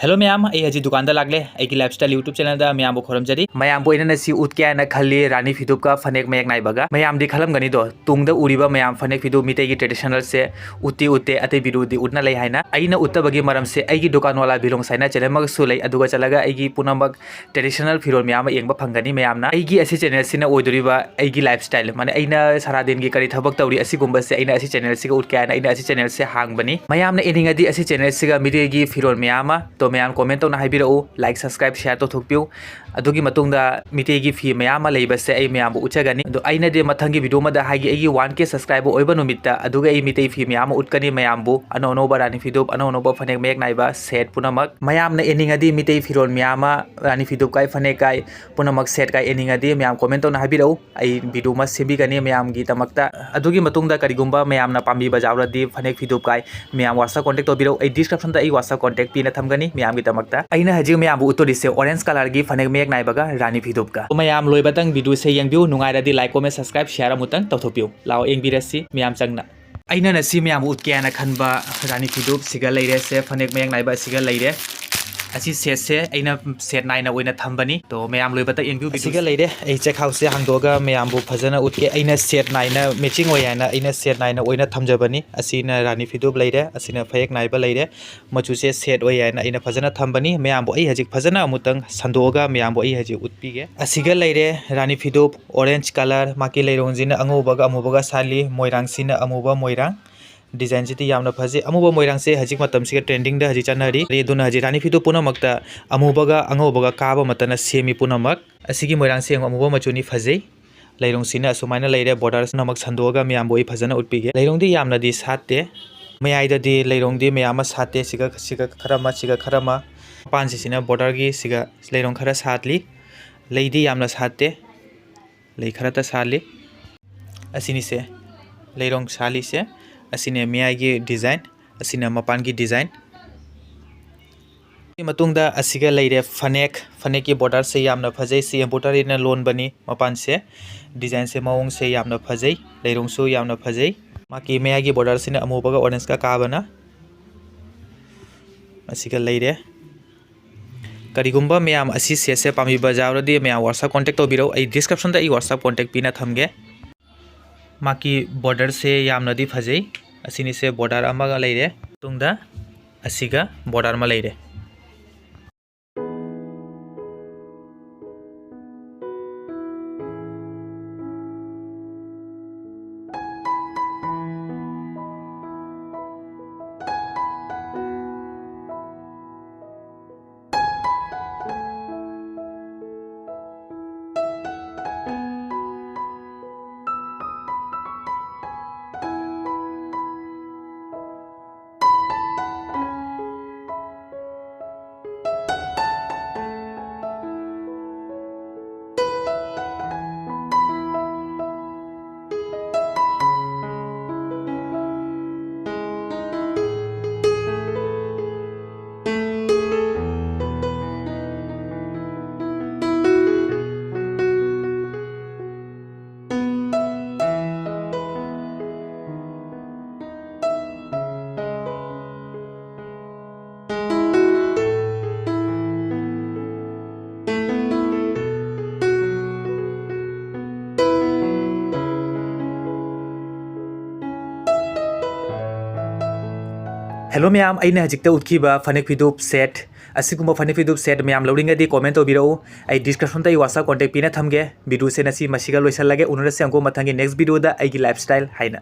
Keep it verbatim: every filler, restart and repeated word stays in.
Hello ꯃꯌꯥꯝ, ꯑꯩ ꯍꯧꯖꯤꯛ ꯗꯨꯀꯥꯟꯗ ꯂꯥꯛꯂꯦ꯫ ꯑꯩꯒꯤ Lifestyle YouTube channelꯗ ꯃꯌꯥꯝꯕꯨ ꯈꯨꯔꯨꯝꯖꯔꯤ꯫ ꯃꯌꯥꯝꯕꯨ ꯑꯩꯅ ꯉꯁꯤ ꯎꯠꯀꯦ ꯍꯥꯏꯅ ꯈꯜꯂꯤ ꯔꯥꯅꯤ ꯐꯤꯗꯨꯞꯀ ꯐꯅꯦꯛ ꯃꯌꯦꯛ ꯅꯥꯏꯕꯒ꯫ ꯃꯌꯥꯝꯗꯤ ꯈꯜꯂꯝꯒꯅꯤꯗꯣ, ꯇꯨꯡꯗ ꯎꯔꯤꯕ ꯃꯌꯥꯝ ꯐꯅꯦꯛ ꯐꯤꯗꯨꯞ ꯃꯤꯇꯩꯒꯤ traditionalꯁꯦ ꯎꯠꯇꯤ ꯎꯠꯇꯦ, ꯑꯇꯩ videoꯗꯤ ꯎꯠꯅ ꯂꯩ ꯍꯥꯏꯅ꯫ ꯑꯩꯅ ꯎꯠꯇꯕꯒꯤ ꯃꯔꯝꯁꯦ ꯑꯩꯒꯤ ꯗꯨꯀꯥꯟ ꯋꯥꯂꯥ ꯕꯤꯂꯣꯡ ꯁꯥꯏꯅ channel ꯑꯃꯒꯁꯨ ꯂꯩ, ꯑꯗꯨꯒ ꯆꯠꯂꯒ ꯑꯩꯒꯤ ꯄꯨꯝꯅꯃꯛ traditional ꯐꯤꯔꯣꯜ ꯃꯌꯥꯝ ꯑꯃ ꯌꯦꯡꯕ ꯐꯪꯒꯅꯤ ꯃꯌꯥꯝꯅ꯫ ꯑꯩꯒꯤ ꯑꯁꯤ channelꯁꯤꯅ ꯑꯣꯏꯗꯣꯔꯤꯕ ꯑꯩꯒꯤ lifestyle, ꯃꯥꯅꯦ, ꯑꯩꯅ ꯁꯔꯥꯗꯤꯟꯒꯤ ꯀꯔꯤ ꯊꯕꯛ ꯇꯧꯔꯤ, ꯑꯁꯤꯒꯨꯝꯕꯁꯦ ꯑꯩꯅ ꯑꯁꯤ channelꯁꯤꯒ ꯎꯠꯀꯦ ꯍꯥꯏꯅ ꯑꯩꯅ ꯑꯁꯤ channelꯁꯦ ꯍꯥꯡꯕꯅꯤ꯫ ꯃꯌꯥꯝꯅ ꯌꯦꯡꯅꯤꯡꯉꯗꯤ ꯑꯁꯤ channelꯁꯤꯒ ꯃꯤꯇꯩꯒꯤ ꯐꯤꯔꯣꯜ ꯃꯌꯥꯝ ꯑꯃ, ꯇꯣ ꯃꯌꯥꯝ comment ꯇꯧꯅ ꯍꯥꯏꯕꯤꯔꯛꯎ, like, subscribe, share ꯇꯧꯊꯣꯛꯄꯤꯌꯨ꯫ ꯑꯗꯨꯒꯤ ꯃꯇꯨꯡꯗ ꯃꯤꯇꯩꯒꯤ ꯐꯤ ꯃꯌꯥꯝ ꯑꯃ ꯂꯩꯕꯁꯦ ꯑꯩ ꯃꯌꯥꯝꯕꯨ ꯎꯠꯆꯒꯅꯤ꯫ ꯑꯗꯣ ꯑꯩꯅꯗꯤ ꯃꯊꯪꯒꯤ video ꯑꯃꯗ ꯍꯥꯏꯒꯦ, ꯑꯩꯒꯤ one K subscriber ꯑꯣꯏꯕ ꯅꯨꯃꯤꯠꯇ, ꯑꯗꯨꯒ ꯑꯩ ꯃꯤꯇꯩ ꯐꯤ ꯃꯌꯥꯝ ꯑꯃ ꯎꯠꯀꯅꯤ ꯃꯌꯥꯝꯕꯨ, ꯑꯅꯧ ꯑꯅꯧꯕ ꯔꯥꯅꯤ ꯐꯤꯗꯨꯞ, ꯑꯅꯧ ꯑꯅꯧꯕ ꯐꯅꯦꯛ ꯃꯌꯦꯛ ꯅꯥꯏꯕ set ꯄꯨꯝꯅꯃꯛ꯫ ꯃꯌꯥꯝꯅ ꯌꯦꯡꯅꯤꯡꯉꯗꯤ ꯃꯤꯇꯩ ꯐꯤꯔꯣꯜ ꯃꯌꯥꯝ ꯑꯃ, ꯔꯥꯅꯤ ꯐꯤꯗꯨꯞ ꯀꯥꯏ, ꯐꯅꯦꯛ ꯀꯥꯏ, ꯄꯨꯝꯅꯃꯛ set ꯀꯥꯏ ꯌꯦꯡꯅꯤꯡꯉꯗꯤ ꯃꯌꯥꯝ comment ꯇꯧꯅ ꯍꯥꯏꯕꯤꯔꯛꯎ, ꯑꯩ video ꯑꯃ ꯁꯦꯝꯕꯤꯒꯅꯤ ꯃꯌꯥꯝꯒꯤꯗꯃꯛꯇ꯫ ꯑꯗꯨꯒꯤ ꯃꯇꯨꯡꯗ ꯀꯔꯤꯒꯨꯝꯕ ꯃꯌꯥꯝꯅ ꯄꯥꯝꯕꯤꯕ ꯌꯥꯎꯔꯗꯤ ꯐꯅꯦꯛ ꯐꯤꯗꯨꯞ ꯀꯥꯏ ꯃꯌꯥꯝ WhatsApp contact ꯇꯧꯕꯤꯔꯛꯎ꯫ ꯑꯩ descriptionꯗ ꯑꯩ WhatsApp contact ꯄꯤꯅ ꯊꯝꯒꯅꯤ ꯃꯌꯥꯝꯒꯤꯗꯃꯛꯇ꯫ ꯑꯩꯅ ꯍꯧꯖꯤꯛ ꯃꯌꯥꯝꯕꯨ ꯎꯠꯇꯣꯔꯤꯁꯦ orange colourꯒꯤ ꯐꯅꯦꯛ ꯃꯌꯦꯛ ꯅꯥꯏꯕꯒ ꯔꯥꯅꯤ ꯐꯤꯗꯨꯞꯀ꯫ ꯃꯌꯥꯝ ꯂꯣꯏꯕꯇꯪ videoꯁꯦ ꯌꯦꯡꯕꯤꯌꯨ, ꯅꯨꯡꯉꯥꯏꯔꯗꯤ like, comment, subscribe, share ꯑꯃꯨꯛꯇꯪ ꯇꯧꯊꯣꯛꯄꯤꯌꯨ꯫ ꯂꯥꯛꯑꯣ ꯌꯦꯡꯕꯤꯔꯁꯤ ꯃꯌꯥꯝ ꯆꯪꯅ꯫ ꯑꯩꯅ ꯉꯁꯤ ꯃꯌꯥꯝꯕꯨ ꯎꯠꯀꯦ ꯍꯥꯏꯅ ꯈꯟꯕ ꯔꯥꯅꯤ ꯐꯤꯗꯨꯞ ꯁꯤꯒ ꯂꯩꯔꯦ, ꯁꯦ ꯐꯅꯦꯛ ꯃꯌꯦꯛ ꯅꯥꯏꯕ ꯑꯁꯤꯒ ꯂꯩꯔꯦ꯫ ꯑꯁꯤ setꯁꯦ ꯑꯩꯅ set ꯅꯥꯏꯅ ꯑꯣꯏꯅ ꯊꯝꯕꯅꯤ꯫ ꯇꯣ ꯃꯌꯥꯝ ꯂꯣꯏꯕꯇ ꯌꯦꯡꯕꯤꯌꯨ꯫ ꯑꯁꯤꯒ ꯂꯩꯔꯦ꯫ ꯑꯩ ꯆꯦꯛꯈꯥꯎꯁꯦ ꯍꯥꯡꯗꯣꯛꯑꯒ ꯃꯌꯥꯝꯕꯨ ꯐꯖꯅ ꯎꯠꯀꯦ꯫ ꯑꯩꯅ set ꯅꯥꯏꯅ matching ꯑꯣꯏ ꯍꯥꯏꯅ ꯑꯩꯅ set ꯅꯥꯏꯅ ꯑꯣꯏꯅ ꯊꯝꯖꯕꯅꯤ꯫ ꯑꯁꯤꯅ ꯔꯥꯅꯤ ꯐꯤꯗꯨꯞ ꯂꯩꯔꯦ, ꯑꯁꯤꯅ ꯐꯅꯦꯛ ꯅꯥꯏꯕ ꯂꯩꯔꯦ꯫ ꯃꯆꯨꯁꯦ set ꯑꯣꯏ ꯍꯥꯏꯅ ꯑꯩꯅ ꯐꯖꯅ ꯊꯝꯕꯅꯤ꯫ ꯃꯌꯥꯝꯕꯨ ꯑꯩ ꯍꯧꯖꯤꯛ ꯐꯖꯅ ꯑꯃꯨꯛꯇꯪ ꯁꯟꯗꯣꯛꯑꯒ ꯃꯌꯥꯝꯕꯨ ꯑꯩ ꯍꯧꯖꯤꯛ ꯎꯠꯄꯤꯒꯦ꯫ ꯑꯁꯤꯒ ꯂꯩꯔꯦ ꯔꯥꯅꯤ ꯐꯤꯗꯨꯞ orange colour, ꯃꯥꯒꯤ ꯂꯩꯔꯣꯡꯁꯤꯅ ꯑꯉꯧꯕꯒ ꯑꯃꯨꯕꯒ ꯁꯥꯠꯂꯤ, ꯃꯣꯏꯔꯥꯡꯁꯤꯅ ꯑꯃꯨꯕ ꯃꯣꯏꯔꯥꯡ꯫ Designꯁꯤꯗꯤ ꯌꯥꯝꯅ ꯐꯖꯩ꯫ ꯑꯃꯨꯕ ꯃꯣꯏꯔꯥꯡꯁꯦ ꯍꯧꯖꯤꯛ ꯃꯇꯝꯁꯤꯒ trendingꯗ ꯍꯧꯖꯤꯛ ꯆꯠꯅꯔꯤ꯫ ꯑꯗꯨꯅ ꯍꯧꯖꯤꯛ ꯔꯥꯅꯤ ꯐꯤꯗꯨꯞ ꯄꯨꯝꯅꯃꯛꯇ ꯑꯃꯨꯕꯒ ꯑꯉꯧꯕꯒ ꯀꯥꯕ ꯃꯇꯅ ꯁꯦꯝꯃꯤ ꯄꯨꯝꯅꯃꯛ꯫ ꯑꯁꯤꯒꯤ ꯃꯣꯏꯔꯥꯡꯁꯦ ꯌꯦꯡꯉꯨ, ꯑꯃꯨꯕ ꯃꯆꯨꯅꯤ, ꯐꯖꯩ꯫ ꯂꯩꯔꯣꯡꯁꯤꯅ ꯑꯁꯨꯃꯥꯏꯅ ꯂꯩꯔꯦ, borders ꯄꯨꯝꯅꯃꯛ ꯁꯟꯗꯣꯛꯑꯒ ꯃꯌꯥꯝꯕꯨ ꯑꯩ ꯐꯖꯅ ꯎꯠꯄꯤꯒꯦ꯫ ꯂꯩꯔꯣꯡꯗꯤ ꯌꯥꯝꯅꯗꯤ ꯁꯥꯠꯇꯦ꯫ ꯃꯌꯥꯏꯗꯗꯤ ꯂꯩꯔꯣꯡꯗꯤ ꯃꯌꯥꯝ ꯑꯃ ꯁꯥꯠꯇꯦ, ꯁꯤꯒ, ꯁꯤꯒ ꯈꯔ ꯑꯃ, ꯁꯤꯒ ꯈꯔ ꯑꯃ꯫ ꯃꯄꯥꯟꯁꯤꯁꯤꯅ borderꯒꯤ ꯁꯤꯒ ꯂꯩꯔꯣꯡ ꯈꯔ ꯁꯥꯠꯂꯤ꯫ ꯂꯩꯗꯤ ꯌꯥꯝꯅ ꯁꯥꯠꯇꯦ, ꯂꯩ ꯈꯔꯇ ꯁꯥꯠꯂꯤ꯫ ꯑꯁꯤꯅꯤꯁꯦ ꯂꯩꯔꯣꯡ ꯁꯥꯠꯂꯤꯁꯦ꯫ ꯑꯁꯤꯅꯦ ꯃꯌꯥꯏꯒꯤ design, ꯑꯁꯤꯅ ꯃꯄꯥꯟꯒꯤ design꯫ ꯁꯤ ꯃꯇꯨꯡꯗ ꯑꯁꯤꯒ ꯂꯩꯔꯦ ꯐꯅꯦꯛ꯫ ꯐꯅꯦꯛꯀꯤ borderꯁꯦ ꯌꯥꯝꯅ ꯐꯖꯩ꯫ ꯁꯤ embroideryꯅ ꯂꯣꯟꯕꯅꯤ꯫ ꯃꯄꯥꯟꯁꯦ, designꯁꯦ, ꯃꯑꯣꯡꯁꯦ ꯌꯥꯝꯅ ꯐꯖꯩ꯫ ꯂꯩꯔꯣꯡꯁꯨ ꯌꯥꯝꯅ ꯐꯖꯩ꯫ ꯃꯥꯒꯤ ꯃꯌꯥꯏꯒꯤ borderꯁꯤꯅ ꯑꯃꯨꯕꯒ orangeꯀ ꯀꯥꯕꯅ ꯑꯁꯤꯒ ꯂꯩꯔꯦ꯫ ꯀꯔꯤꯒꯨꯝꯕ ꯃꯌꯥꯝ ꯑꯁꯤ ꯁꯦꯠꯁꯦ ꯄꯥꯝꯕꯤꯕ ꯌꯥꯎꯔꯗꯤ, ꯃꯌꯥꯝ WhatsApp contact ꯇꯧꯕꯤꯔꯛꯎ꯫ ꯑꯩ description ꯗ ꯑꯩ WhatsApp contact ꯄꯤꯅ ꯊꯝꯒꯦ꯫ ꯃꯥꯒꯤ border ꯁꯦ ꯌꯥꯝꯅꯗꯤ ꯐꯖꯩ꯫ ꯑꯁꯤꯅꯤꯁꯦ border ꯑꯃꯒ ꯂꯩꯔꯦ꯫ ꯃꯇꯨꯡꯗ ꯑꯁꯤꯒ border ꯑꯃ ꯂꯩꯔꯦ꯫ Hello ꯃꯌꯥꯝ, ꯑꯩꯅ ꯍꯧꯖꯤꯛꯇ ꯎꯠꯈꯤꯕ ꯐꯅꯦꯛ ꯐꯤꯗꯨꯞ set, ꯑꯁꯤꯒꯨꯝꯕ ꯐꯅꯦꯛ ꯐꯤꯗꯨꯞ set ꯃꯌꯥꯝ ꯂꯧꯅꯤꯡꯉꯗꯤ comment ꯇꯧꯕꯤꯔꯛꯎ꯫ ꯑꯩ description ꯗ ꯑꯩ WhatsApp contact ꯄꯤꯅ ꯊꯝꯒꯦ꯫ Video ꯁꯦ ꯉꯁꯤ ꯃꯁꯤꯒ ꯂꯣꯏꯁꯤꯜꯂꯒꯦ꯫ ꯎꯅꯔꯁꯤ ꯑꯃꯨꯛ ꯃꯊꯪꯒꯤ next video ꯗ ꯑꯩꯒꯤ lifestyle ꯍꯥꯏꯅ꯫